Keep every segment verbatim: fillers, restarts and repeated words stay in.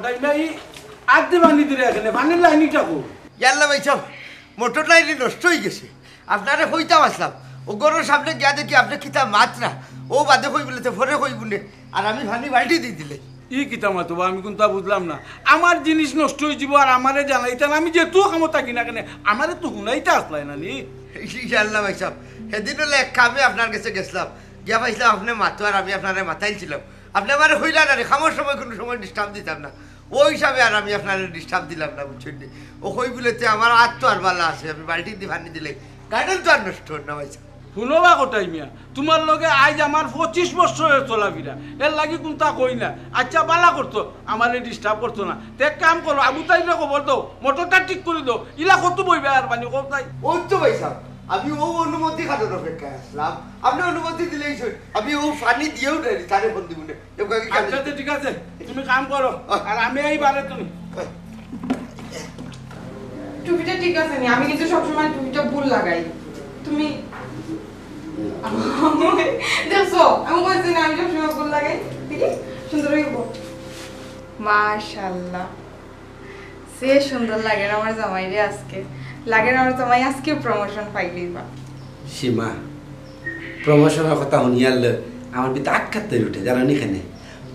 তাই না, ই আত দি পানি দিরা কেনে, পানির লাইন ইটা কো? ইয়াল্লা ভাইসাব, মোটর লাইন নষ্ট অইগেছে। আপনারে কইতাম আছলাম, অউ ঘরর সামনে গিয়া দেখি আপনে কিতা মাতরা। অউ বাদে কইবো নে, তে পরে কইবো নে। আর আমি পানি বালটি দি দিলাই। ই কিতা মাতো বা, আমি কুন্তা বুঝলাম না। আমার জিনিস নষ্ট অইযিবো আর আমারে জানাইতা না, আমি যেটুও কামো থাকি না কেনে, আমারে তো হুনাইতা আছলায় না নি? ইয়াল্লা ভাইসাব, হেদিন অইলে এক কামে আপনার গেছে গেছলাম, গিয়া পাইছলাম আপনে মাতো আর আমি আপনারে মাতাইলছিলাম। আপনে আমারে কইলা না নি, কামর সময় কুনু সময় disturb দিতাম না। অউ হিসাবে আর আমি আপনারে disturb দিলাম না, বুঝছইন নি? অউ কইবো নে তে আমার আত তো আর ভালা আছে, আমি বালটি দি পানি দিলাই, garden তো আর নষ্ট অর না ভাইসাব। হুনো বা কটাই মিয়া, তুমার লগে আইজ আমার পঁচিশ বছরর চলাফিরা, এরলাগি কুন্তা কই না। আইচ্ছা, ভালা করছো, আমারে disturb করছো না। তে এক কাম করো, আবু তাইবরে খবর দেও, মোটরটা ঠিক করি দেও। ইলা কত বইবা আর পানি, কও তাই। অউ তো ভাইসাব, আমি অউ অনুমতি খানর অপেক্ষায় আছলাম। আপনে অনুমতি দিলাইছইন, আমি অউ পানি দিয়াও দেই, তারে ফোন দিমু নে। এ, কয় কি কাজে? আইচ্ছা, তে ঠিক আছে, তুমি কাম করো, আর আমি এই বারে তুমি। টুপিটা ঠিক আছে নি? আমি কিন্তু সবসময় টুপিটা ভুল লাগাই। তুমি দেখছো, আমি কইছি না, আমি সবসময় ভুল লাগাই। দেখি, সুন্দর অইবো। মাশাআল্লাহ, যে সুন্দর লাগের আমার জামাইরে আজকে। লাগের আমার জামাই আজকে promotion পাইলিবা। সীমা, promotion-র কথা হুনিয়ার লগে আমার ভিতরে আক্কাত তৈরি উঠে, জানো নি কেনে?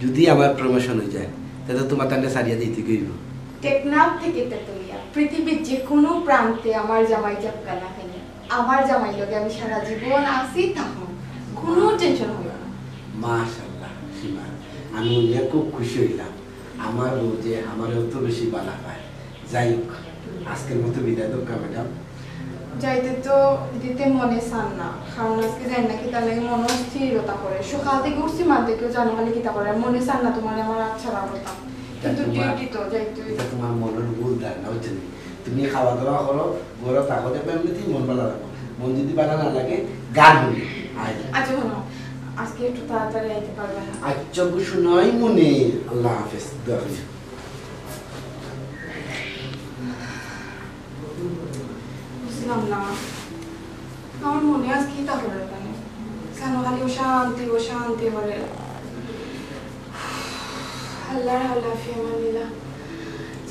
যদি আমার promotion অই যায়, তে তো তুমার তানরে ছাড়িয়া যাইতে অইবো। টেকনাফ থেকে তেতুলিয়া, পৃথিবীর যে কোনো প্রান্তে আমার জামাই যাউক্কা না কেনে, আমার জামাইর লগে আমি সারা জীবন আছি, থাকমু, কোনো tension অইবো না। মাশাআল্লাহ, সীমা, আমি হুনিয়া খুব খুশি অইলাম। আমার বউ যে আমারে অত বেশি ভালা পায়। যাই হোক, আজকের মতো বিদায় দেউক্কা, ম্যাডাম। যাইতে তো দিতে মনে চার না, কারণ আজকে যাই না, কিতা লাগে মনো অস্থিরতা করে। সকাল থেকে উঠছি, মাত্র কেউ জানো খালি কিতা করে, মনে চার না তুমারে আমার আত ছাড়া করতাম, কিন্তু এটা তুমার, duty তো যাইতে অইবো। এটা তুমার মনর ভুল ধারণা, বুঝছো নি? তুমি খাওয়া দাওয়া করো, ঘরো থাকো, দেখবে এমনিতেই মন ভালা রাখো। মন যদি ভালা না লাগে, গান হুনো। আয়। আচ্ছা, হুনো, আজকে একটু তাড়াতাড়ি আইতে পারবা না? আচ্ছা, গো, হুনো, আইমু নে। আল্লাহ হাফেজ, দোয়া করি। বুঝলাম না, আমার মনে আজ কিতা করে জানি, কেন খালি অশান্তি, অশান্তি করে। আল্লাহর হাওলা ফি আমানিল্লাহ।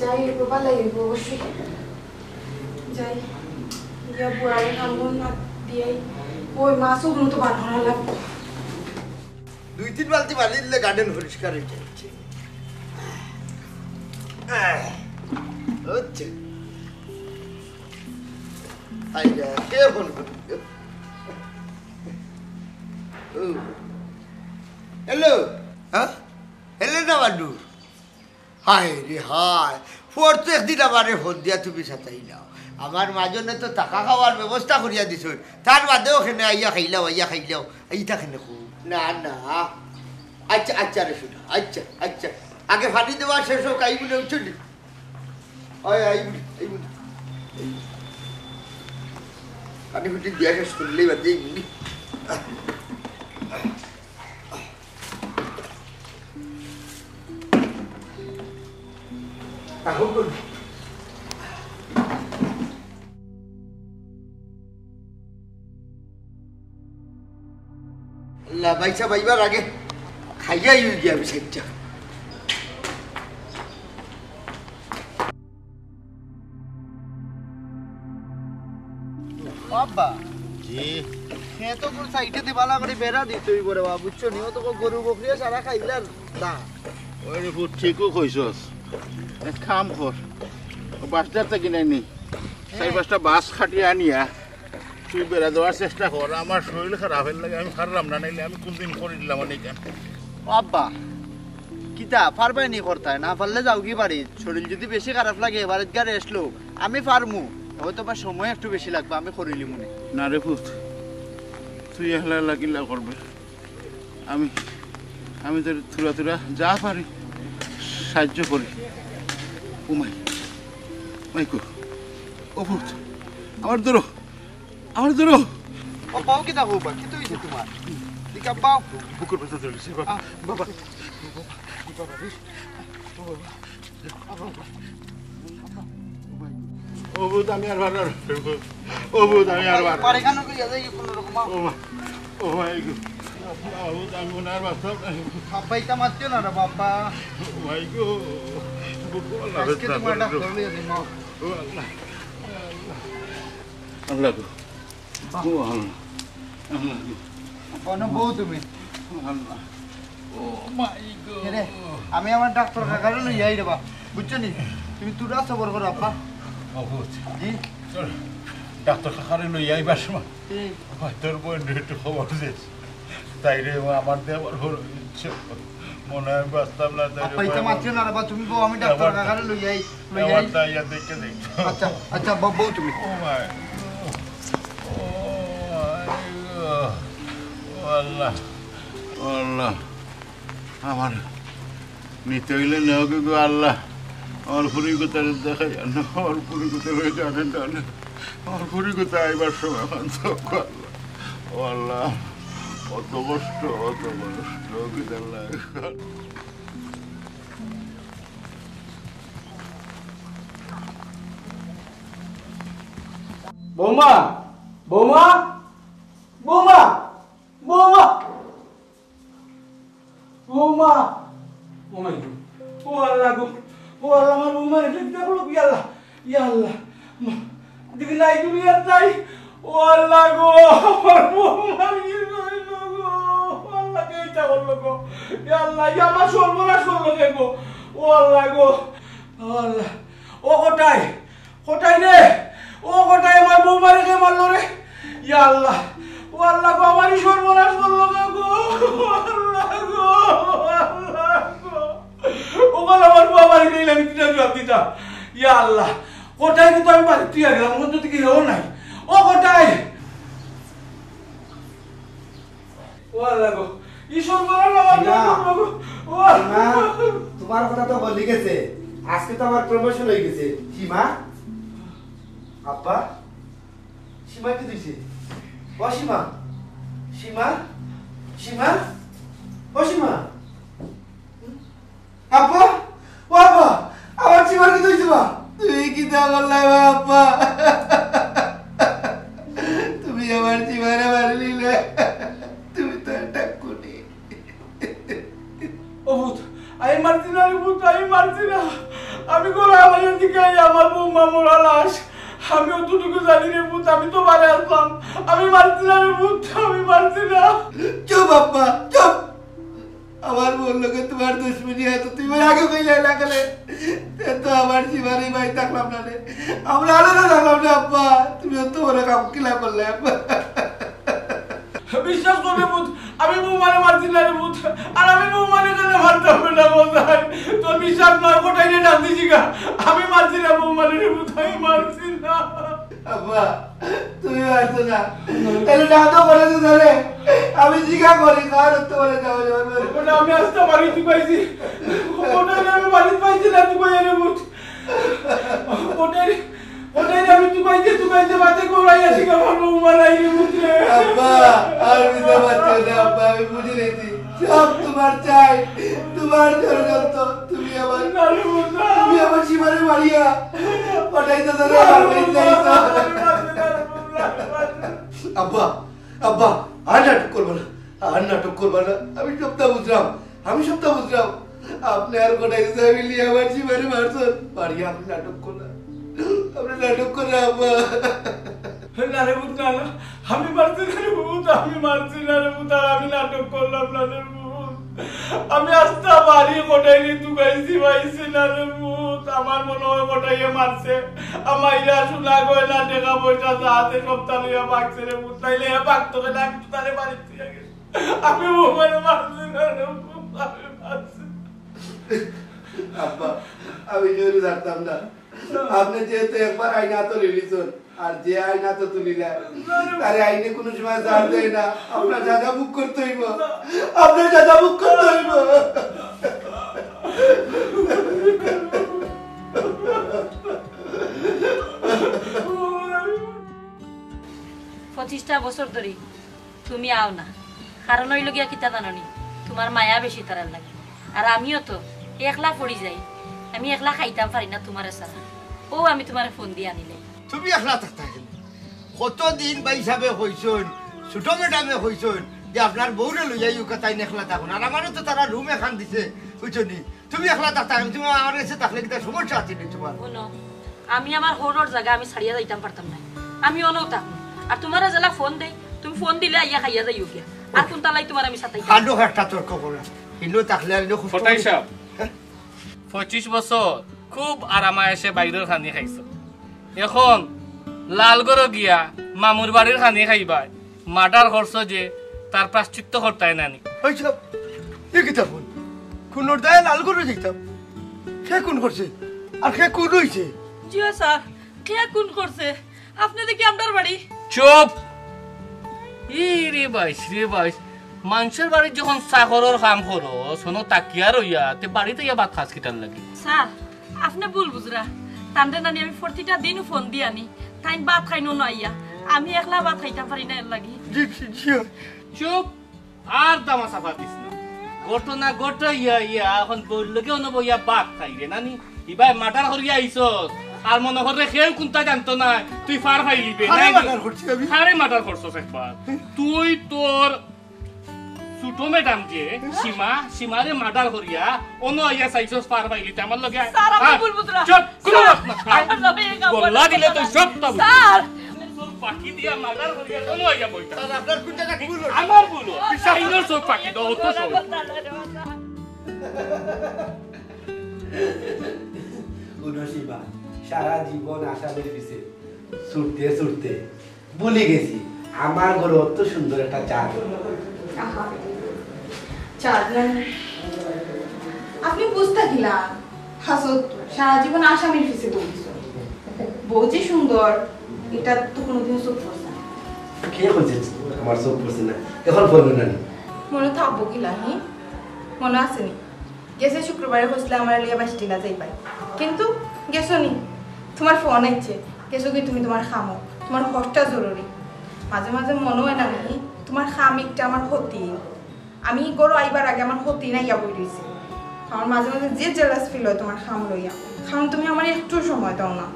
যাই, বাবা লাগবো অবশ্যই। যাই, গিয়া বুয়ারে কামড় না দিয়াই, ওই মাছও গুলো তো বার করা লাগবো। দুই তিন বালতি পানি দিলে garden পরিষ্কার অই যায়। আহ, হচ্ছে। আই যা, কে ফোন করল? ও। হ্যালো? হ্যাঁ? হ্যালো না বান্ডু? হায় রে হায়, প্রত্যেক দিন আমারে ফোন দিয়া তুমি সাতাই নাও। আমার মাজনে তো থাকা খাওয়ার ব্যবস্থা করিয়া দিছইন, তার বাদেও কেনে আইয়া খাইলাও, আইয়া খাইলাও, ইতা কেনে কও? না, না। আচ্ছা, আচ্ছা রে সোনা, আচ্ছা, আচ্ছা। আগে পানি দেওয়া শেষ হোক, আইমু নে, চলি। ওই, আইমু নে, আইমু নে। পানি ফুটি দিয়া শেষ করলেই বাদে আইমু নে। আল্লাহ, বাইচা বাইবার আগে খাইয়াই অই গিয়া আমি সাইডটা। আব্বা। জি। হে তো তোর সাইডে দি বালা করি বেড়া দিতে অইবো রে বাবা, বুঝছো নি? ও তো গরু বকরিয়ে সারা খাইলার না। ওই রে পুত, ঠিকও কইছস। এক কাম কর, ও বাসটার থেকে নাই নি, চারি পাঁচটা বাঁশ কাটিয়া আনিয়া তুই বেড়া দেওয়ার চেষ্টা কর। আমার শরীর খারাপের লাগি আমি পারলাম না, নাইলে আমি কোনদিন করি দিলাম অনেক। ও আব্বা, কিতা পারবায় নি করতায়? না পারলে যাওগি বাড়িত। শরীর যদি বেশি খারাপ লাগে, বাড়িত গিয়া rest লও। আমি পারমু, হয়তো বা সময় একটু বেশি লাগবে, আমি করিলিমু নে। না রে পুত, তুই একলা একলা কিলা করবে? আমি, আমি তোর থুড়া থুড়া যা পারি সাহায্য করি। ও মাই, মাইকো, ও পুত, আমার ধরো, আমার ধরো। ও বাবা, কিতা কও বা? কিতা অইছে তুমার? দিকা বাবা। বুকুর ব্যথা ধরেছে, বাবা। আহ। বাবা। বাবা রে। ও বাবা। ও পুত, আমি আর পারলাম না। ও পুত, আমি আর পারলাম না। পারে কেন কইয়া যাই কোনো রকম? ও মা, ও মা, এই গো। ও পুত, আমি মনে আর বাঁচতাম না। বাবা, ইতা মাতিও না রে বাবা। ও মা, এই গো। আজকে তোমার ডাক্তার লইয়া যাই, মা। ও আল্লাহ। আল্লাহ গো। ও আল্লাহ। আল্লাহ গো। কোনো বউ তুমি? ও আল্লাহ। ও মাই গো। এরে, আমি আমার ডাক্তার কাকারে লইয়া আই রে বা। বুঝছো নি? তুমি তোরা সবর করো, আব্বা। বহুত। জি? চল, ডাক্তার কাকারে লইয়া আইবার সময় জি। ভাই, তোর বইনরে একটু খবর দিস। তাইরে আমার দেওয়ার বড় ইচ্ছে। মনে হয় বাঁচতাম না, তাইরে আপা, ইতা মাতিও না রে বা, তুমি বউ, আমি ডাক্তার কাকারে লইয়া আই, লইয়া আই। আবার তাই আর দেখে দেখো। আচ্ছা, আচ্ছা, বউ, বউ তুমি। ও মাই। ও মাই গো। ও আল্লাহ। ও আল্লাহ। আমার নিতে অইলে নেও গো আল্লাহ। আমার ফুরি কোথায় দেখাই না, আমার ফুরি কোথায় লই জানেন না। আমার ফুরি কোথায় আইবার সময় আমার চোখ আল্লাহ। ও আল্লাহ, কত কষ্ট, কত কষ্ট, কিতা আল্লাহ। বৌমা, বৌমা, বৌমা, বৌমা। বৌমা! ও মাই গড! ও আল্লাহ গো! ও আল্লাহ, আমার বৌমারে কিতা করলো, ইয়া আল্লাহ! ইয়া আল্লাহ! মা, দেখি নাই, দুনিয়াত নাই। ও আল্লাহ গো! আমার বৌমার কি হইল গো? ও আল্লাহ, কে ইটা করলো গো? ইয়া আল্লাহ, ইয়া আমার সর্বনাশ করলো কে গো? ও আল্লাহ গো! ও আল্লাহ! ও কটাই! কটাই রে! ও কটাই, আমার বৌমারে কে মারলো রে? ইয়া আল্লাহ! ও আল্লাহ গো, আমারই সর্বনাশ করলো কে গো! ও আল্লাহ গো! ও আল্লাহ গো! ও বল, আমার বউ বাড়ি নেই, আমি কিতা জবাব দিতাম? ইয়া আল্লাহ! কটাই কিন্তু আমি বাড়ি তুই গেলাম, ওর তো দিকে এও নাই। ও কটাই! ও আল্লাহ গো, ঈশ্বর বলো না, আমার সীমা, জন্য বলো। ও আল্লাহ। সীমা, তোমার কথা তো বলি গেছে, আজকে তো আমার প্রমোশন হয়ে গেছে। সীমা, আব্বা, সীমা কি দিছে? ও সীমা, সীমা, সীমা, ও সীমা। আব্বা, ও আব্বা, আমার সীমার কি হইছে বা? তুমি কিতা করলায় বা আব্বা? তুমি আমার সীমারে মারি নিলে। তুমি তো এটা কোনি। ও ভূত, আমি মারছি না রে ভূত, আমি মারছি না। আমি ঘরে আমার দিকে আমার বৌমা মরা লাশ। আমি অতটুকু জানি রে ভূত, আমি তো বারে আসলাম। আমি মারছি না রে ভূত, আমি মারছি না। চুপ আব্বা, চুপ। আমার বউর লগে তোমার দুশমনি আছে, তুমি আমার আগে কইলে না কেনে? তে তো আমার সীমার এই বাড়ি থাকলাম না রে, আমরা আলাদা থাকলাম না আব্বা। তুমি অত বড় কাম কিলা করলে আব্বা? বিশ্বাস করবে ভূত, আমি বৌমারে মারছি না রে ভূত, আর আমি বৌমারে কেন মারতাম না বোঝাই। তোর বিশ্বাস নয়, কোটাইরে ডাক দিছি গা, আমি মারছি না বৌমারে রে ভূত, আমি মারছি না। আব্বা, তুমি মারছো না। তাহলে না তো করে তো ধরে। আমি জিজ্ঞা করি, কার তো বলে যাওয়া যাবে না। ওটা আমি আস্তে বাড়ি তুকাইছি। ওটা আমি বাড়ি পাইছি না, তুকাই এনে মুঠ। ওটাই, ওটাই আমি তুকাইতে, তুকাইতে বাদে কোলাই আছি, আমার বউ মারাই রে মুঠে। আব্বা, আর বুঝতে পারছো না, আব্বা, আমি বুঝে নিয়েছি। সব তোমার চাই, তোমার ষড়যন্ত্র। তুমি আমার, না রে মুঠ, না। তুমি আমার সীমারে মারিয়া, ওটাই তো ধরে আমার হয়ে যাই তো। আব্বা, আব্বা, আর নাটক করবা না, আর নাটক করবা না। আমি সবটা বুঝলাম, আমি সবটা বুঝলাম। আপনি আর কোটাই সাহেব মিলিয়ে আমার সীমারে মারছেন। বাড়ি আপনি নাটক করলেন, আপনি নাটক করলেন আব্বা। না রে ভূত, না, না। আমি মারছি না রে ভূত, আমি মারছি না রে ভূত, আর আমি নাটক করলাম না রে ভূত। আমি আস্তা বাড়ি কোটাই রে তুকাইছি, পাইছি না রে ভূত। আমার মনে হয় কোটাইয়ে মারছে। আমার ইয়া শোনা গয় না, টাকা পয়সা যা আছে সবটা লইয়া ভাগছে রে ভূত। নাইলে এ ভাগতো কেনে, আমি তো তারে বাড়ি তুই আগে। আমি বৌমারে মারছি না রে, আমি মারছি না। আব্বা, আমি জোরে জানতাম না। আপনি যেহেতু একবার আইনা তো লিলিছন, আর যে আইনা তো তুলিলা, তারে আইনে কোনো সময় জান দেয় না। আপনার যা যা বুক করতে হইব, আপনার যা যা বুক করতে হইব। পঁচিশটা বছর ধরি তুমি আও না, কারণ অইলো গিয়া কিতা জানো নি? তোমার মায়া বেশি তারার লাগে। আর আমিও তো একলা পড়ি যাই, আমি একলা খাইতাম পারি না তোমারে ছাড়া। ও আমি তোমারে ফোন দিয়া আনিলে। তুমি একলা থাকতা কেনে? কতদিন ভাই সাহেবে কইছইন, ছোট ম্যাডামে কইছইন, যে আপনার বউরে লইয়া ইউকা তাইন একলা থাকইন। আর আমারও তো তারা রুম এখান দিছে, বুঝছো নি? তুমি একলা থাকতা, তুমি আমার গেছে থাকলে কিতা সমস্যা আছে নি তোমার? হুনো, আমি আমার হউরর জাগা আমি ছাড়িয়া যাইতাম পারতাম নায়। আমি অনউ থাকমু। আর তুমারে যেলা ফোন দেই, তুমি ফোন দিলে আইয়া খাইয়া যাইও গিয়া। আর কুনতার লাগি তুমারে আমি সাতাইতাম? কাণ্ড একটা তর্ক করা। হিনো থাকলে আর হিনো কষ্ট করি। কটাই সাহেব, হ্যাঁ? পঁচিশ বছর খুব আরামায়েশে বাইরর খানি খাইছো। এখন লালগড়ো গিয়া মামুর বাড়ির খানি খাইবায়। মার্ডার করছো যে, তার প্রায়শ্চিত্ত করতায় না নি? এই ছিলাম, এ কিতা ফোন? খুনর দায়ে লালগড়ো যাইতাম। কে খুন করছে? আর কে খুন অইছে? জি স্যার, কে খুন করছে? আপনে দেখি আমরার বাড়ি। চুপ! ই রে বাইস, রে বাইস। মানষর বাড়িত যখন চাকরর কাম করো, শোনো তাকিয়া রইয়া, তে বাড়িত ইয়া ভাত খাস কিতার লাগি? স্যার, আপনে ভুল বুঝরা। তানরে নানি আমি প্রতিটা দিনউ ফোন দিয়া নি। তাইন ভাত খাইন অনো আইয়া। আমি একলা ভাত খাইতাম পারি না এর লাগি। জি, জি, জি। চুপ! আর দামা চাপা দিস না। ঘটনা ঘটাইয়া ইয়া, এখন বউর লগে অনো বইয়া ভাত খাইরে নানি? ইবায় মার্ডার করিয়া আইছস। আর মনো কররে কেউ কুনতা জানতো নায়, তুই ফার পাইলিবে, কারে নায় নি? মার্ডার করছি আমি? কারে মার্ডার করছস একবার? তুই তোর ছোট ম্যাডাম যে সীমা, সীমারে মার্ডার করিয়া অনো আইয়া চাইছস ফার পাইলিতে আমার লগে? স্যার, আপনে আয়। ভুল বুঝরা। চুপ, কুনু স্যার, মাত না। আমার লগে এই কাম গল্লা করবেন দিলে না। তুই সবটা বুঝবি। স্যার! চোখ ফাঁকি দিয়া মার্ডার করিয়া অনো আইয়া বইতা। স্যার, আপনার কোন জায়গায় ভুল হলো? আমার ভুল হলো। বিশ্বাস করো। চোখ ফাঁকি দাও, অত সহজ। উনসীমা, সারা জীবন আসামির পিছে ছুটতে ছুটতে ভুলি গেছি, আমার ঘরে অত সুন্দর একটা চাঁদ। আহা, চাঁদ নাই। আপনে বুঝতা কিলা? হাসত, সারা জীবন আসামির পিছে ঘুরছো। বউ যে সুন্দর, ইটা তো কোনোদিনও চোখ পড়ছে না। কে কইছে আমার চোখ পড়ছে না? এখন পড়বে না নি? মনো থাকবো কিলা, হি? মনো আছে নি? গেছে শুক্রবারে কইছলায় আমারে লইয়া বাইশ টিলা যাইবায়, কিন্তু গেছো নি? তুমার ফোন আইছে, গেছো কি তুমি তুমার কামো? তুমার কষ্টটা জরুরি। মাঝে মাঝে মনো অয় না নি, তুমার কাম একটা আমার ক্ষতি। আমি ঘরো আইবার আগে আমার ক্ষতি না ইয়া বই রইছে। আমার মাঝে মাঝে যে জেলাস ফিল অয় তুমার কাম লইয়া, কারণ তুমি আমারে একটু সময় দেও না।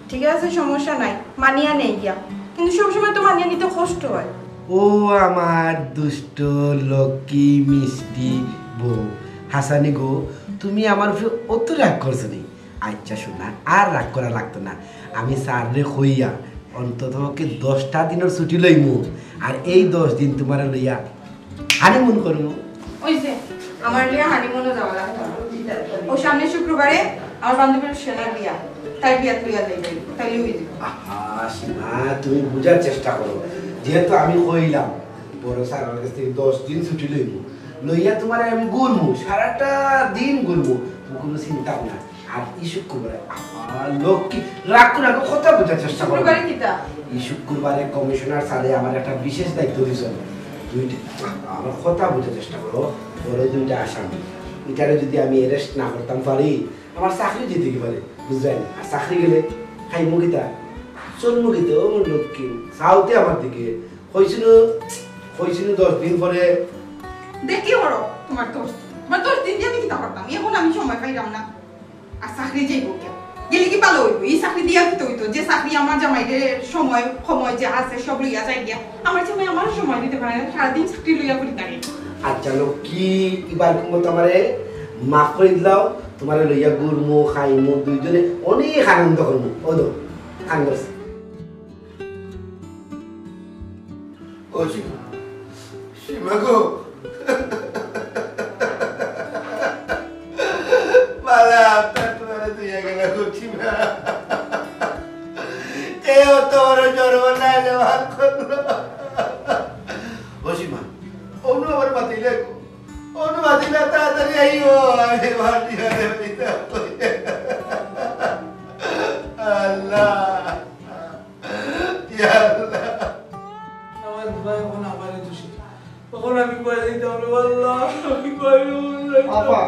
ঠিক আছে, সমস্যা নাই, মানিয়া নেই গিয়া, কিন্তু সবসময় তো মানিয়া নিতে কষ্ট অয়। ও আমার দুষ্ট, লক্ষ্মী, মিষ্টি বউ। হাসানি গো, তুমি আমার উপরে অত রাগ করছো নি? আচ্ছা শোনা, আর রাগ করা লাগতো না। আমি স্যাররে কইয়া অন্তত পক্ষে দশটা দিনর ছুটি লইমু, আর এই দশ দিন তুমারে লইয়া হানিমুন করমু। ওই যে, আমার লইয়া হানিমুনও যাওয়া লাগতো না। ও সামনে শুক্রবারে আমার বান্ধবীর সেনার বিয়া, তাই বিয়াত লইয়া যাইবে, তাইলে অই যাইব। আহা, সীমা, তুমি বুঝার চেষ্টা করো। যেহেতু আমি কইলাম, বড় স্যার আমার কাছ থেকে দশ দিন ছুটি লইমু, লইয়া তুমারে আমি ঘুরমু, সারাটা দিন ঘুরমু, তুমি কোনো চিন্তা করো না। আর এই শুক্রবারে, আহা, লক্ষ্মী, রাগ করে রাখো, কথা বুঝার চেষ্টা করো। শুক্রবারে কিতা? এই শুক্রবারে কমিশনার স্যারে আমার একটা বিশেষ দায়িত্ব দিয়েছেন। দুইটা, আমার কথা বুঝার চেষ্টা করো, বড় দুইটা আসামি, এটারে যদি আমি অ্যারেস্ট না করতাম পারি, আমার চাকরি যেতে কি পারে, বুঝলেন? আর চাকরি গেলে খাইমু কিতা, চলমু কিতা, ও আমার লক্ষ্মী, চাওতে আমার দিকে, কইছিল, কইছিল দশ দিন পরে। দেখি হরো, তোমার দশ দিন, তোমার দশ দিন দিয়ে আমি কিতা করতাম? এখন আমি সময় পাইলাম না। আর চাকরি যাইব কে? গেলে কি ভালো হইব? এই চাকরি দিয়া কিতা হইতো? যে চাকরি আমার জামাইরে সময়, সময় যে আছে সব লইয়া যায় গিয়া। আমার জামাই আমারও সময় দিতে পারে না, সারাদিন চাকরি লইয়া পড়ি থাকে। আচ্ছা, লক্ষ্মী, এবার কুমত আমারে মাফ করে দিলাও, তোমারে লইয়া ঘুরমু, খাইমু, দুইজনে অনেক আনন্দ করমু। ও দো, আনন্দ। ও সীমা, সীমা গো, বালা আপনার তোমার তুই গেল গো সীমা। এ অত বড় জন্ম নাই রে, ভাগ করলো। ও সীমা, অনু আমার মাতিলে গো, অনু মাতিলে তাড়াতাড়ি আইও, আমি বাড়ি ঘরে আল্লাহ। ইয়া আল্লাহ। আমার ভাই এখন আমারে দোষী। তখন আমি কয়ে দিতাম রে আল্লাহ, আমি কয়ে দিতাম রে আল্লাহ।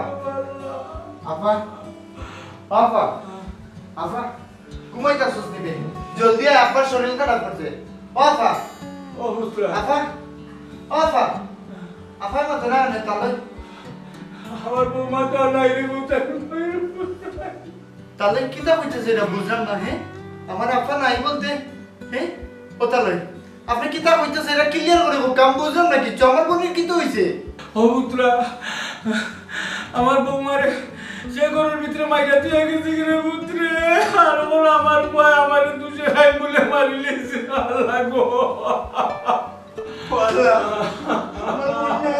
আফা। আফা। আফা। আফা। ঘুমাইতাছস নি বে? জলদি আয়, আফার শরীর খারাপ করছে। ও আফা। ও হুজুর। আফা। ও আফা। আফা মাথা না আনে তাহলে। আমার বউ মাথা নাই রে, বউ তাই। তাহলে কিতা কইতেছে এটা বুঝলাম না, হ্যাঁ? আমার আফা নাই বলতে, হ্যাঁ? ও তাহলে আপনি কিতা কইতাছেন? এটা ক্লিয়ার করে কউক্কা, আমি বুঝলাম না কিচ্ছু। আমার বইনর কিতা অইছে? ও পুত্রা, আমার বৌমারে যে ঘরর ভিতরে মাইরা দিয়া গেছে গি রে পুত্রে, আর অখন আমার পুয়ায় আমারে দুষে রাইত বুলে মারিলিছে। আল্লাহ গো। ও আল্লাহ, আমার বইন নাই।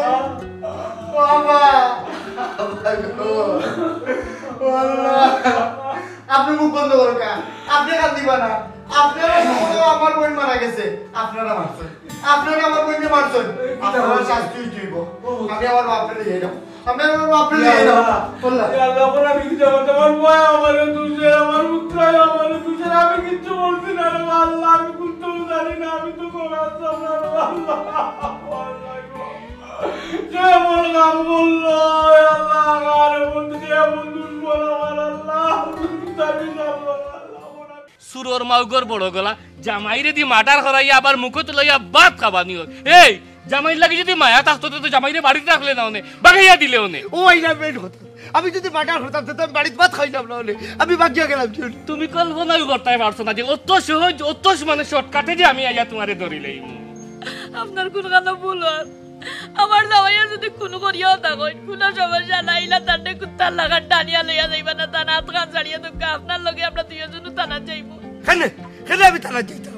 ও আল্লাহ, আল্লাহ গো। ও আল্লাহ, আপনি মুখ বন্ধ করউক্কা। আপনি কান্দিবা না। আপনারা সকলে আমার বইন মারা গেছে, আপনারা মারছেন, আপনারা আমার বইনরে মারছেন, আপনারা শাস্তি অইতে অইবো। আমি আমার বাপরে লইয়া যাও, আমি আমার বাপরে লইয়া যাও। আল্লাহ। ইয়া আল্লাহ, অখন আমি কিতা করতাম? আমার পুয়ায় আমারে দুষে, আমার পুত্রায় আমারে দুষে, আমি কিচ্ছু করছি না রে আল্লাহ, আমি কিচ্ছু জানি না, আমি তো ঘরো আছলাম না রে আল্লাহ। আল্লাহ গো। যে এমন কাম করলো, আল্লাহ, আমার বন্ধু, যে এমন দুশমন আমার আল্লাহ, আমি জানি না রে আল্লাহ। চুরর মাউগর বড় গলা, জামাইরে দি মার্ডার করাইয়া আবার মুখো তুলাইয়া ভাত খাবানি অয়। এই, জামাইর লাগি যুদি মায়া থাকতো, তে তো জামাইরে বাড়িত রাখলে না অনে, ভাগাইয়া দিলে অনে। ও, ইটা মেইন কথা। আমি যুদি মার্ডার করতাম, তে তো আমি বাড়িত ভাত খাইলাম না অনে, আমি ভাগিয়া গেলাম। তুমি কল্পনাও করতায় পারছো না যে অত সহজ, অত মানে শর্টকাটে যে আমি আইয়া তুমারে ধরিলাইমু। আপনার কুনখানো ভুল অর। আমার জামাইয়ে যুদি খুন করিয়াও থাকইন, কুনু সমস্যা নাই, ইলা তানরে কুত্তার লাখান টানিয়া লইয়া যাইবা না, তান আতখান ছাড়িয়া দেউক্কা, আপনার লগে আমরা দুইওজনও থানাত যাইমু। কেনে? কেনে আমি থানাত যাইতাম?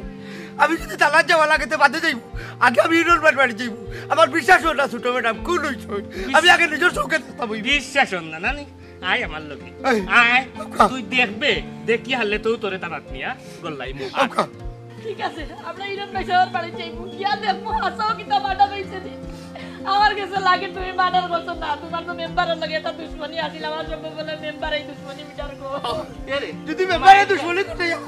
আমি যুদি থানাত যাওয়া লাগে, তে বাদে যাইমু। আগে আমি ইউনিয়ন বাড়ি যাইমু। আমার বিশ্বাস অর না, ছোট ম্যাডাম, খুন অইছে। আমি আগে নিজর চউখে দেখতাম অইবো। বিশ্বাস অর না, নানি? আয় আমার লগে। এই, আয়। তুই দেখবে, দেখিয়া হারলে তো তোরে থানাত নিয়া গল্লাইমু। ঠিক আছে, আমরা ইউনিয়ন বাড়িত যাইমু। গিয়া দেখমু, হাছাউ কিতা মার্ডার অইছে নি। আমার গেছে লাগে তুমি মার্ডার করছো না। তুমার তো মেম্বারর লগে একটা দুশমনি আছিল, আমার সম্ভব অইলে মেম্বারর এই দুশমনি মিটার কর। এরে, যুদি মেম্বারর দুশমনি করতে যাও,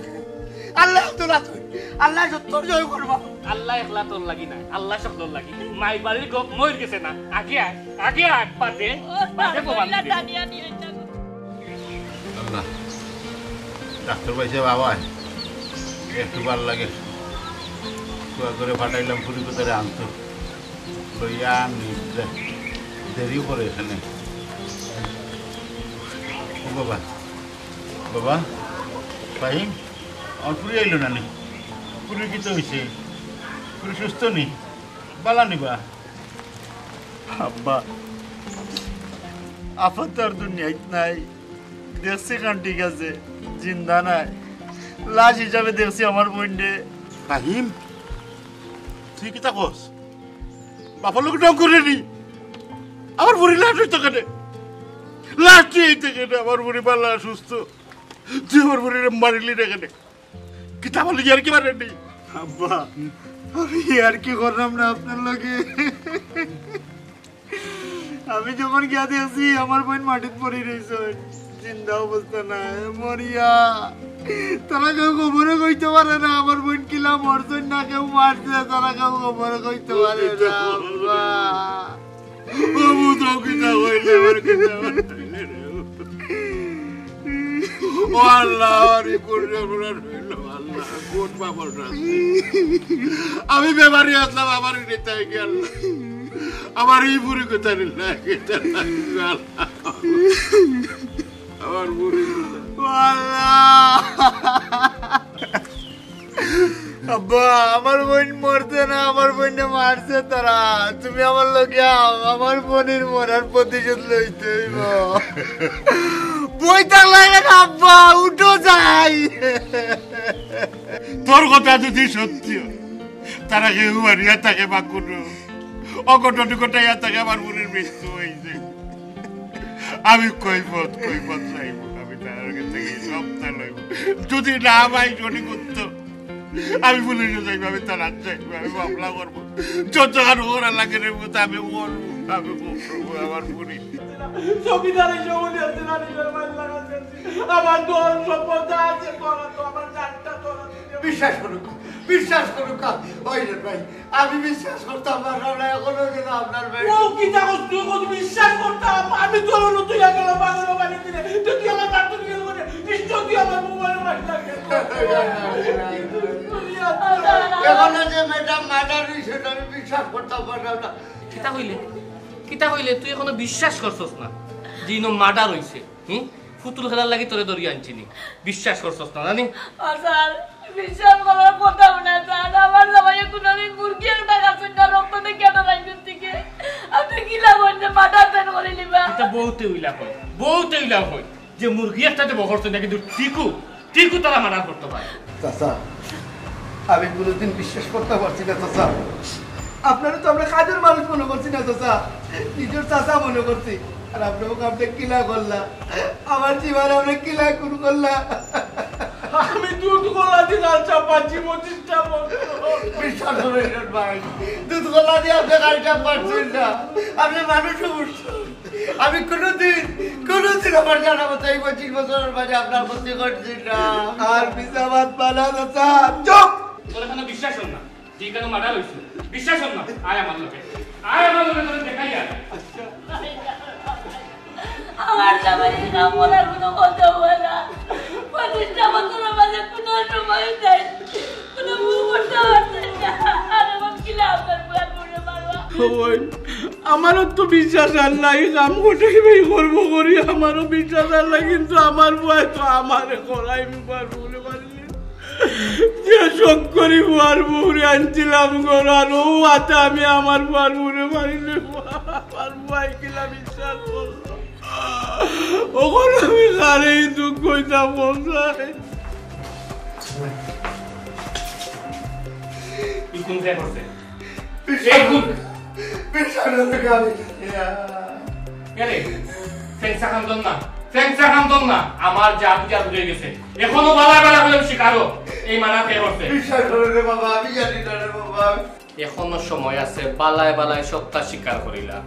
আল্লাহ তো না তুই। আল্লাহ সত্যর জয় করবা। আল্লাহ একলা তোর লাগি নায়, আল্লাহ সকলর লাগি। মাইর বাড়ির গপ মইর গেছে না। আগে আয়, আগে আয়, বাদে, বাদে কমাল দিবে। আল্লাহ, ডাক্তার পাইছে বাবা, একটু ভালা লাগে। দোয়া করে পাঠাইলাম ফুরি কোথারে আনতো, লইয়া আনি, দেরিও করে এখানে। ও বাবা, বাবা, ফাহিম, আমার ফুরি আইলো না নি? ফুরি কিতা অইছে? ফুরি সুস্থ নি? বালা নিবা? আব্বা, আফা তো আর দুনিয়াত নাই। দেখছি খান ঠিক আছে, জিন্দা নাই। লাশ হিসাবে দেখছি আমার বইনরে। ফাহিম, তুই কিতা কস? বাপর লগে ঢং করে নি? আমার ফুরি লাশ অইতো কেনে? লাশ তুই অইতে কেনে? আমার ফুরি বালা সুস্থ। তুই আমার ফুরিরে মারিলি না কেনে? কিতা বলি, ইয়ার্কি মারে নি? আব্বা, আমি ইয়ার্কি করলাম না আপনার লগে। আমি যখন গিয়া দেখছি আমার বইন মাটিত পড়ি রইছে, জিন্দা অবস্থা নাই, মরিয়া। তারা কেউ খবরে কইতে পারে না আমার বইন কিলা মরছইন না কেউ মারছে, তারা কেউ খবরে কইতে পারে না, আব্বা। ও বুঝো কিতা কইলে, আমার কিতা কইলে রে। ও আল্লাহ, আমার এই কোন সর্বনাশ হইল, আল্লাহ, কোন বাবার শাস্তি? আমি বেমারি আসলাম, আমার এই নেতায় কি আল্লাহ? আমার এই বুড়ি কোথায় নিল? আল্লাহ, আমার বুড়ি কোথায়? ও আল্লাহ। আব্বা, আমার বইন মরছে না, আমার বইনরে মারছে তারা। তুমি আমার লগে আও, আমার বইনর মরার প্রতিশোধ লইতে অইবো। বই থাকলে না আব্বা, উঠো যাই। তোর কথা যদি সত্যি হয়, তারা কেউ মারিয়া থাকে বা কোনো অঘটন ঘটাইয়া থাকে, আমার বোনের মৃত্যু হয়েছে। আমি কৈফত, কৈফত চাইব, আমি তার কাছে গিয়ে সব চালাইব। যদি না পাই সঠিক উত্তর, আমি পুলিশে যাইব, আমি তার হাত চাইব, আমি মামলা করবো। যত আর ওরা লাগে রে, বুঝতে আমি করবো, আমি করবো, আমার পুলিশ। জমিদার এই জমিদার আছে না, নিজের বাড়ি লাগাতে আমার দল সম্পদ আছে, তোরা তো আমার জানটা তোরা বিশ্বাস করুক, বিশ্বাস করুক। ওই রে ভাই, আমি বিশ্বাস করতাম পারলাম না, এখনো যেন আপনার ভাই। ও কি জানোস তুই কত বিশ্বাস করতাম? আমি তোর অনু তুই গেল পাগল বানিয়ে দিলে, তো তুই আমার বাড়িতে গেল করে, নিশ্চয় তুই আমার মোবাইল মারি লাগে। এখনো যে ম্যাডাম মার্ডার হয়েছে, আমি বিশ্বাস করতাম পারলাম না। কিতা কইলে? কিতা কইলে? তুই এখনো বিশ্বাস করছস না যে ইনো মার্ডার হইছে? হুম? ফুতুল খেলার লাগি তোরে ধরিয়া আনছি নি? বিশ্বাস করছস না, জানি? ও স্যার, বিশ্বাস করার কথা মনে আছে, আর আমার জামাইয়ে কোনোদিন মুরগি একটা খাইছইন না, রক্ত দেখিয়া ডরাইছইন। আপনি কিলা বলতে পাঠাতেন করে নিবা? এটা বউতে উইলা কয়, বউতে উইলা কয় যে মুরগি একটা যে বহর না, কিন্তু টিকু, টিকু তারা মার্ডার করতে পারে। চাচা, আমি কোনোদিন বিশ্বাস করতে পারছি না চাচা। আপনারে তো আমরা কাজের মানুষ মনে করছি না চাচা, নিজের চাচা মনে করছি। আর আপনি ওকে আপনি কিলা করলা, আমার জীবন আপনি কিলা খুন করলা। আমি দুধ কলা দি গাল চাপাচ্ছি পঁচিশটা বছর। বিশ্বাস করবেন ভাই, দুধ কলা দিয়ে আপনি গাল চাপাচ্ছেন না, আপনি মানুষও বুঝছেন। আমি কোনোদিন, কোনোদিন আমার জানা মতো এই পঁচিশ বছরের মাঝে আপনার ক্ষতি করছি না। আর মিছা মাত বানা চাচা, চুপ! তোর এখনো বিশ্বাস হল না, তুই কেন মার্ডার হইছিস? বিশ্বাস হল না, আয় আমার লগে, আয় আমার লগে, তোর দেখাই আর। আমার জামাইর নাম বলার কোনো কথা হয় না। পঁচিশটা বছরের মাঝে কোনো সময় নাই, কোনো ভুল করতে পারছে না। আর এখন কিলা আপনার বুয়া করে মারবা? ওই, আমারও তো বিশ্বাস আর নাই, কাম করতে ভাই করবো করি, আমারও বিশ্বাস আর নাই, কিন্তু আমার বুয়া তো আমারে করাই বুয়ার ভুলে পারলি। যে শখ করি বুয়ার বউরে আনছিলাম ঘর, আর ও আতে আমি আমার বুয়ার বউরে মারিলে আমার বুয়াই কিলা বিশ্বাস করলো। ওখানে আমি কারে এই দুঃখ হইতাম বলছাই। এই কোন জায়গা করছে? এই কোন? বিশাল লোকে আমি জানি না। আরে, ফেংসা খান্দন না, ফেংসা খান্দন না। আমার যা বুঝা বুঝে গেছে। এখনো বালা বালা হলে স্বীকারো। এই মানা কে করছে? বিশ্বাস করো রে বাবা, আমি জানি না রে বাবা। এখনো সময় আছে, বালায় বালায় সবটা স্বীকার করিলা।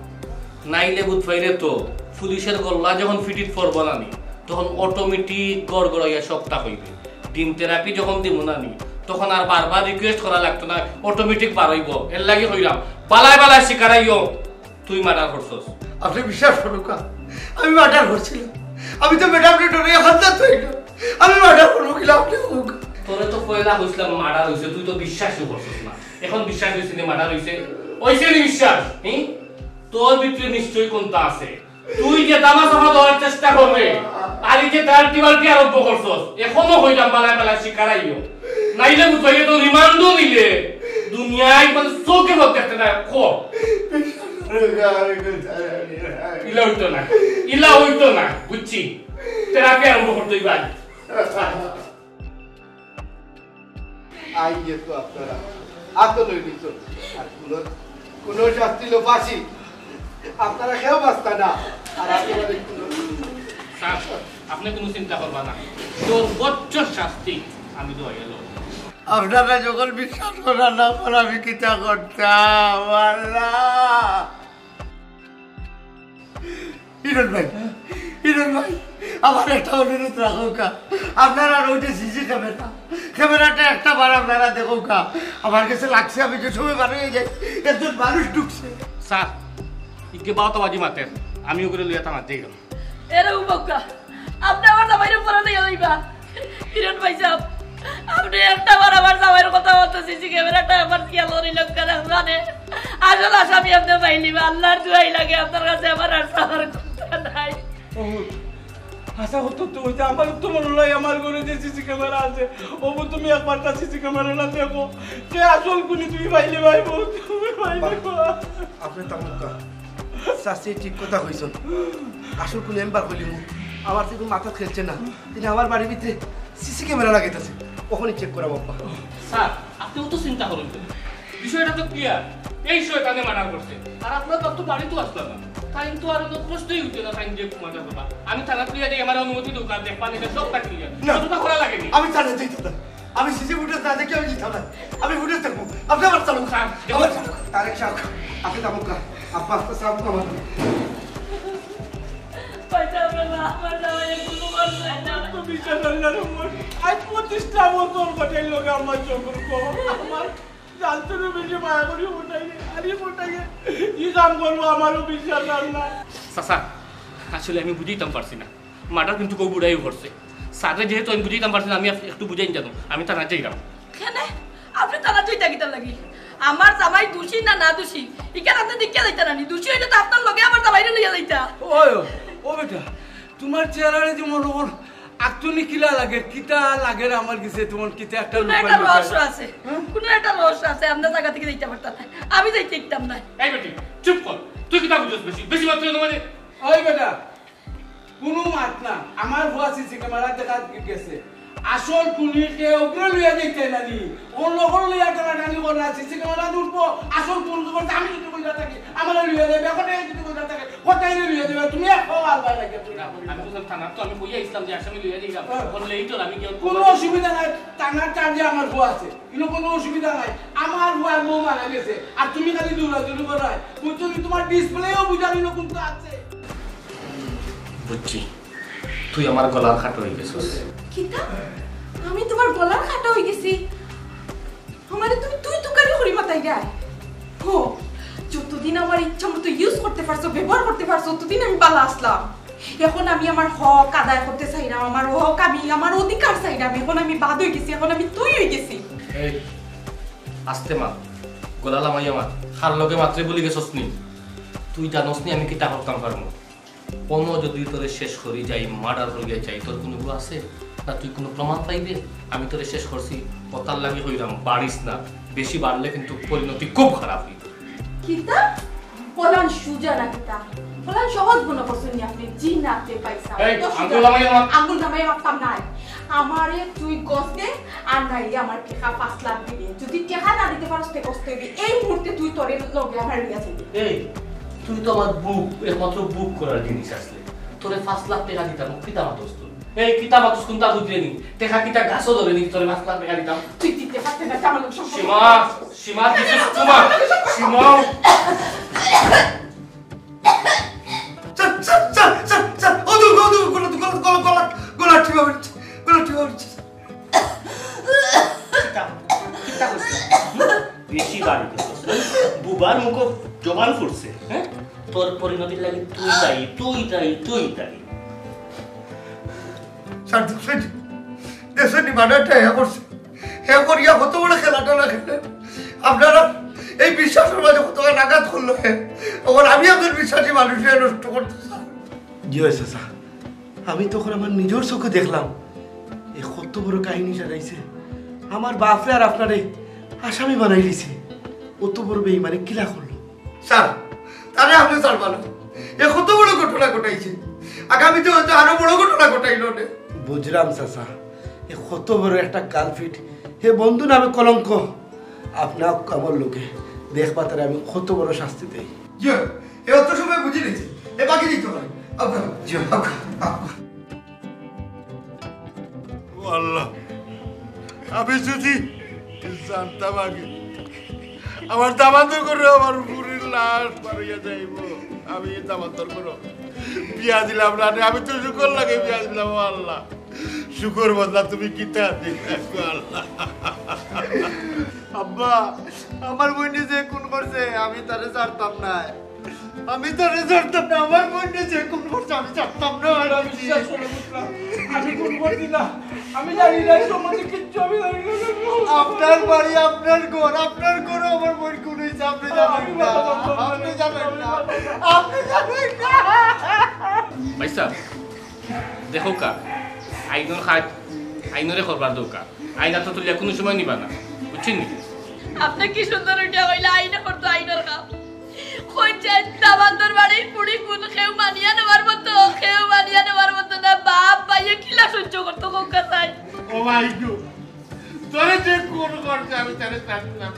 নাইলে বুধবাইরে তো পুলিশের গল্লা যখন ফিটিত পড়বো না নি, তখন অটোমেটিক গড়গড়াইয়া সবটা কইবে। ডিম থেরাপি যখন দিমু না নি, তখন আর বারবার রিকোয়েস্ট করা লাগতো না, অটোমেটিক বার হইব। এর লাগি কইলাম, বালায় বালায় স্বীকার আইও, তুই মার্ডার করছস। আপনি বিশ্বাস করুকা, আমি মার্ডার করছিলাম। আমি তো ম্যাডামরে ডরে হাত ধরতে হইল। আমি মার্ডার করবো কিনা আপনি কউকা। তোরে তো পয়লা কইছিলাম মার্ডার হইছে, তুই তো বিশ্বাসই করছস না। এখন বিশ্বাস হইছে নি মার্ডার হইছে? হইছে নি বিশ্বাস? হুম? তোর ভিতরে নিশ্চয়ই কোনটা আছে। তুই যে দামা চাপা দেওয়ার চেষ্টা করবে, আর এই যে ডার্টি বাল্টি আরম্ভ করছস, এখনো কইলাম বালায় বালায় স্বীকার আইও। নাইলে বুঝাইয়ে তো রিমান্ডও নিলে, দুনিয়ায় মানে চোখে পথ দেখতে না, খো। ইলা হইতো না, ইলা হইতো না, বুঝছি। থেরাপি আরম্ভ করতে হইবে আজ। আইয়ে তো আপনারা আতো লই দিত। আর কোনো, কোনো শাস্তি লো ফাঁসি। আপনারা কেউ বাঁচতা না। আর আপনারা কোনো স্যার, আপনি কোনো চিন্তা করবা না, সর্বোচ্চ শাস্তি আমি তো হয়ে গেল। আপনারা যখন বিশ্বাস করার না পর আমি কিতা করতাম, আল্লাহ। হিরন ভাই, হিরন ভাই, আমার একটা অনুরোধ রাখুকা। আপনারা ওই যে সিসি ক্যামেরা, ক্যামেরাটা একটা বার আপনারা দেখুকা। আমার কাছে লাগছে আমি যে সময় বার হয়ে যাই, একজন মানুষ ঢুকছে। স্যার, ইকে বাউতা বাজি মাতের, আমি ওগুলো লইয়া থানাত যাই। এরে উবাউকা, আপনি আমার জামাইরে পরে নিয়ে লইবা। হিরন ভাই সাহেব, আপনি একটা বার আমার জামাইর কথা মতো সিসি ক্যামেরাটা আমার খেয়াল করি লোক জানে। আসল আসামি আপনি পাইলিবা। আল্লাহর দোয়াই লাগে, আপনার কাছে আমার আর চাওয়ার কথা নাই। ও, আশা করতো তো ওই যে আমার তো মনে হয় আমার ঘরে যে সিসি ক্যামেরা আছে, ও তুমি একবার তার সিসি ক্যামেরাটা দেখো, কে আসল খুনি তুমি পাইলে ভাই বউ, তুমি পাইলে। আপনি তামুকা চাচি ঠিক কথা কইছন। আসল খুনি আমি বার কইলিমু। আমার তো মাথা খেলছে না। তিনি আমার বাড়ির ভিতরে সিসি ক্যামেরা লাগাইতেছে, ওখানে চেক করা বাপ্পা। স্যার, আপনি অত চিন্তা করুন কেন? বিষয়টা তো ক্লিয়ার। এই শয়তানে মার্ডার করছে। আর আপনার বাপ তো বাড়িতেও আসলো না। তাই তো আর কোনো প্রশ্নই উঠে না, তাই দিয়ে মার্ডার করবা। আমি থানা ক্লিয়ার দিয়ে আমার অনুমতি দরকার, দেখবা এটা সবটা ক্লিয়ার। না। কতটা করা লাগেনি? আমি থানায় যাইতাম না। আমি সিসি ফুটেজ না দেখে আমি যাইতাম না। আমি ফুটেজ দেখবো। আপনি আমার চালক। স্যার, আমার চালক। তারেক সাহেব, আপনি তামুকা। আব্বা আস্তে সাহেব আমার। পয়সা আমরা না, আমার জামাই কোনো মানুষ নাই না। তো বিশ্বাস হয় না রে মোর। আজ পঁচিশটা বছর ঘটে লোকে আমার সম্পর্ক। আমার জানতে বেশি মায়া করি ওটাই, আরে ওটাই। কি কাম করবো আমারও বিশ্বাস হয় না। চাচা, আসলে আমি বুঝাইতাম পারছি না। মার্ডার কিন্তু কেউ বুড়াই করছে। স্যাররে যেহেতু আমি বুঝাইতাম পারছি না, আমি আপ-, একটু বুঝাই জানো। আমি থানাত যাইলাম। কেনে? আপনি থানাত যাইতা কিতার লাগি? আমার জামাই দোষী না না দোষী? ইখান আপনি দেখিয়া যাইতা না নি? দোষী হইলে তো আপনার লগে আমার জামাইরে লইয়া যাইতা। ওই, ও বেটা, তোমার চেহারারে যে মনে কর আক্তুনি কিলা লাগের, কিতা লাগের আমার গেছে, তোমার কিতা একটা কোনো লুকাই একটা লুকাই। রহস্য আছে। হ্যাঁ? কোনো একটা রহস্য আছে, আমরা জাগা থাকি যাইতাম পারতাম না। আমি যাইতাম পারতাম না। এই বেটি, চুপ কর। তুই কিতা বুঝছস বেশি? বেশি মাত তুই না মানে? ওই বেটা, কোনো মাত না। আমার ফুয়া সিসি ক্যামেরা দেখা গেছে। আসল খুনি কে ওগুলো লইয়া যাইতে নানি। ওর লগর লইয়া টানাটানি করলা, সিসি ক্যামেরা উঠবো। আসল খুন করতে আমি যদি কইলা থাকি, আমার লইয়া যাবে, এখন এই যদি কইলা থাকে, কোথায় লইয়া যাবে? তুমি এক পাও আলবায় লাগে, তুমি না, আমি বুঝলাম থানা, তো আমি কইয়া ইসলাম যে আসামি লইয়া যাইলাম। হ্যাঁ। বললে এই তো আমি কি আর কোনো অসুবিধা নাই, থানার চার্জে আমার ফুয়া আছে, কিন্তু কোনো অসুবিধা নাই। আমার ফুয়ার বউ মারা গেছে, আর তুমি খালি দৌড়াদৌড়ি করায়। বুঝছো, তুমি তোমার ডিসপ্লেও বুঝার ইনো কিন্তু আছে। বুঝছি, তুই আমার গলার কাটা হয়ে গেছিস। কিতা? আমি তোমার গলার কাটা হয়ে গেছি? আমারে তুমি তুই তুকারি করি মাতাই যায়। হো, যতদিন আমার ইচ্ছা মতো ইউজ করতে পারছো, ব্যবহার করতে পারছো, ততদিন আমি বালা আসলাম। এখন আমি আমার হক আদায় করতে চাইরাম, আমার হক আমি, আমার অধিকার চাইরাম। এখন আমি বাদ হয়ে গেছি, এখন আমি তুই হয়ে গেছি। এই, আস্তে মাত, গলা লামাইয়া মাত, হার লগে মাত্রে বলি গেছস নি। তুই জানোস নি আমি কিতা করতাম পারমু? কোনো যদি তোরে শেষ করি যাই, মার্ডার করিয়া যাই, তোর কোনো ইগু আছে? না তুই কোনো প্রমাণ পাইবে? আমি তোরে শেষ করছি, কথার লাগি কইরাম, বাড়িস না। বেশি বাড়লে কিন্তু পরিণতি খুব খারাপ হইবে। কিতা? পলান সুজা না কিতা? পলান সহজ মনে করছেন নি আপনি? জি না, আপনি পাইছা। এই, কত সুজা। আঙ্গুল নামাইয়া মাত। আঙ্গুল নামাইয়া মাততাম নাই। আমারে তুই গছ দে, আর নাইলে আমার টেকা পাঁচ লাখ দিবি। যদি টেকা না দিতে পারস, তে গছ দিবি। এই মুহূর্তে তুই তোরে লগে আমার লইয়া যাবি। এই, তুই তো আমার বুক, একমাত্র বুক করার জিনিস আসলে। তোরে পাঁচ লাখ টেকা দিতাম, কিতা মাতস তুই? এই কিতা মাতস, কোনটা বুঝলে নি? টেকা কিতা গাছও ধরে নি, তোরে পাঁচ লাখ টেকা দিতাম। তুই দিতে পারতে না, আমার লোক সম্পর্ক। সীমা, সীমা, this is too much। সীমা। চল, চল, চল, চল, চল। ও দূর, ও দূর, গলা, গলা, গলা, গলা, গলা টিপা উঠছে, গলা টিপা উঠছে। কিতা? কিতা করছিস? হুম? বেশি বাড়ি করছিস, হ্যাঁ? বুবার মুখো জবান ফুটছে, হ্যাঁ? তোর পরিণতির লাগি তুই দায়ী, তুই দায়ী, তুই দায়ী। স্যার, দেখছেন? দেখছেন নি, মার্ডারটা হে করছে। হে করিয়া কত বড় খেলাটা না খেলে। আপনারা এই বিশ্বাসের মাঝে কত আঘাত করলো হে। তখন আমি একজন বিশ্বাসী মানুষকে নষ্ট করতে চাই। জি হয় চাচা, আমি তখন আমার নিজের চোখে দেখলাম, এ কত বড় কাহিনী সাজাইছে। আমার বাপরে আর আপনারে আসামি বানাই দিছে। অত বড় বেইমানি কিলা করলো? স্যার, তারে আপনি স্যার ভালো। এ কত বড় ঘটনা ঘটাইছে। আগামীতে হয়তো আরো বড় ঘটনা ঘটাইল নে। বুঝলাম চাচা, এ কত বড় একটা কালফিট, হে বন্ধু নামে কলঙ্ক। আপনার আমার লোকে দেখবা তারে আমি কত বড় শাস্তি দেই। জি, এ অত সময় বুঝি নিয়েছি। এ বাকি দিতে হয়। আপনার, জি। আপনার, আপনার। ও আল্লাহ, আমি যদি জানতাম আগে, আমার দামান্দর ঘরো আমার ফুরির লাশ বারইয়া যাইবো, আমি এই দামান্দর ঘরো বিয়া দিলাম না নে, আমি তো শুকর লাগি বিয়া দিলাম। ও আল্লাহ, শুকর বদলা তুমি কিতা দিলায় গো আল্লাহ? আব্বা, আমার বইনে যে খুন করছে, আমি তারে ছাড়তাম না। আমি তারে ছাড়তাম না, আমার বইনে যে খুন করছে, আমি ছাড়তাম না। আর আমি বিশ্বাস করো, বুঝলাম। আমি খুন করছি না। আমি জানি না, এই সম্বন্ধে কিচ্ছু আমি জানি না। আপনার বাড়ি, আপনার ঘর, আপনার ঘরো আমার বইন খুন হইছে, আপনি জানেন না। আপনি জানেন না। আপনি জানেন না। ভাইসাব, দেখউক্কা, আইনর কাজ আইনরে করবার দেউক্কা। আইন আতো তুলিয়া কুনু সময় নিবা না, বুঝছইন নি? আপনে কি সুন্দর উঠিয়া কইলা, আইনে করতো আইনর কাম। কইছে, দামান্দর বাড়ির ফুড়ি খুন কেউ মানিয়া নেওয়ার মতো, কেউ মানিয়া নেওয়ার মতো না। বাপ ভাইয়ে কিলা সহ্য করতো, কউক্কা চাই। ও ভাই গো, তোরে যে খুন করছে, আমি তারে ছাড়তাম না,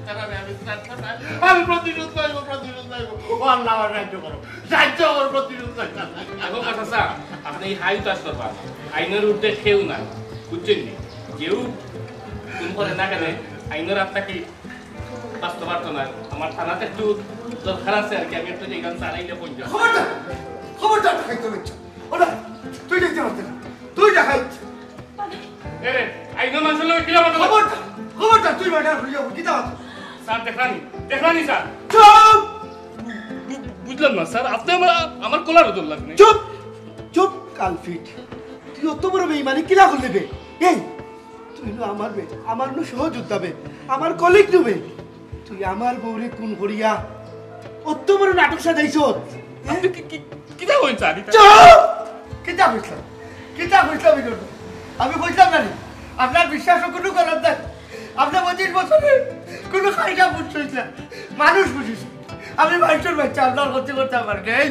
তারে আমি ছাড়তাম না। আমি প্রতিশোধ লইব, প্রতিশোধ লইব। ও আল্লাহ, আমার সাহায্য করো, সাহায্য করো, প্রতিশোধ লইব। দেখো কথা স্যার, আপনে এই হাই উতাস করবা না। আইনর ঊর্ধ্বে কেউ নাই, বুঝছইন নি? কেউ খুন করে না কেনে, আইনর আত্মা কি বাঁচতো পারতো না। আমার থানাত একটু দরকার আছে আর কি, আমি একটু যাইতাম, স্যার আইলে ফোন দিও। খবরদার, খবরদার ডাকাইত লইছ। ওরা, তুই যাইতে পারতে না, তুই ডাকাইত। এরে, আইনর মানুষর লগে কিলা মাতস? খবরদার, খবরদার, তুই মার্ডার হয়ে যাবো, কিতা মাতস? স্যার, দেখরানি, দেখরানি স্যার। চুপ! বু-, বুঝলাম না স্যার, আপনে আমার, আমার কলার ধরলা কেনে? চুপ! চুপ, কালফিট। তুই অত বড় বেইমানি কিলা করলি বে? এই, তুই নু আমার বে, আমার নু সহযোদ্ধা বে, আমার কলিগ নু বে। তুই আমার বউরে খুন করিয়া অত বড় নাটক সাজাইছস। আপনে কি, কি, কিতা কইন স্যার ইতা? চুপ! কিতা কইছস? কিতা কইছলাম? আমি কইছলাম না নি, আপনার বিশ্বাস কুনু করার নাই। আপনি পঁচিশ বছরে কুনু খাইটা বুঝছইন না, মানুষ বুঝিস। আমি মানুষের বাচ্চা আপনার ক্ষতি করতে পারি না। এই,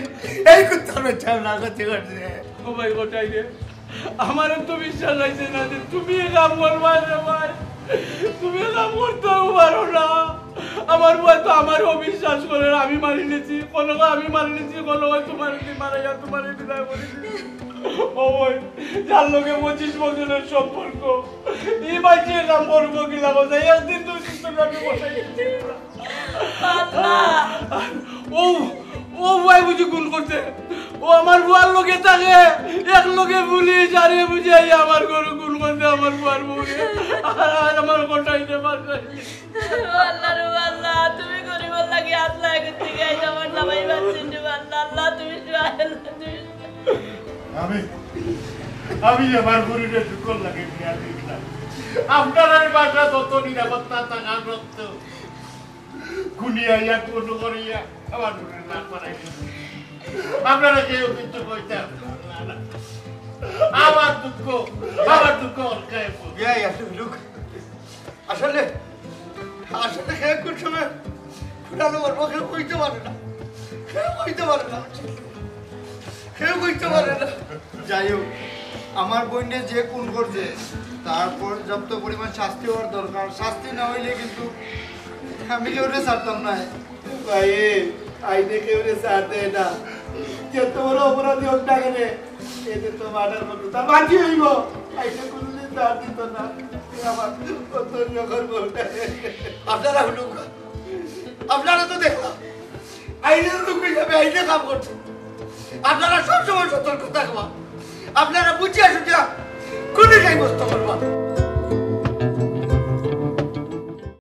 এই কুত্তার বাচ্চা আপনার ক্ষতি করছে। ও ভাই, ওটাই রে, আমারও তো বিশ্বাস হইছে না যে তুমি এ কাম করবা রে ভাই, তুমি এ কাম করতেও পারো না। আমার ভাই তো আমারও বিশ্বাস করে, আমি মারি নিছি, কোনো আমি মারি নিছি, কোনো তোমার মারা গেল, তোমার বিদায় করে দিছি। ও ভাই, যার লগে পঁচিশ বছরের সম্পর্ক, এই ভাই যে কাম করবো কি লাগো যায়, একদিন দুই দিন তো আমি বসাই গেছি। ও, ও ভাই বুঝি খুন করছে, ও আমার বুয়ার লগে থাকে, এক লগে পুলিশ, আরে বুঝি আইয়া আমার ঘরে খুন করছে, আমার বুয়ার বউরে। আর, আর আমার কটাইতে পারছে। আল্লাহ রে আল্লাহ, তুমি গরিবর লাগি আল্লাহ এগোতে গিয়ে আমার জামাই বাচ্চা আল্লাহ, আল্লাহ তুমি, আল্লাহ তুমি। আমি, আমি আমার গরিবের দুঃখ লাগে নিয়ে আসি না। আপনার এই বাসা যত নিরাপত্তা থাকার সত্ত্বেও, খুনি আইয়া খুন করিয়া আমার ঘরের লাশ বানাই দিছে। আপনারা কেউ কিছু কইতে পারবেন না। আমার দুঃখ, আমার দুঃখ অনেক। ইয়া, ইয়া, লুক। আসলে, আসলে কে কোন সময় ফুটানো মারবো, কেউ কইতে পারে না। কেউ কইতে পারে না। কেউ কইতে পারে না। যাই হোক, আমার বোনকে যে খুন করছে, তার পর্যাপ্ত পরিমাণ শাস্তি হওয়ার দরকার। শাস্তি না হইলে কিন্তু আমি কেউরে ছাড়তাম না। ভাই, আইনে কেউরে ছাড় দেয় না। যত বড় অপরাধী হোক না কেন, এতে তো মার্ডার করতো, তার বাকি হইব। আইনে কোনোদিন ছাড় দিত না। আমার কত করবো। আপনারা হলো, আপনারা তো দেখলাম, আইনের লোক হিসাবে আইনে কাম করছে। আপনারা সবসময় সতর্ক থাকবা। আপনারা বুঝিয়া সুঝিয়া খুনি সাব্যস্ত করবা।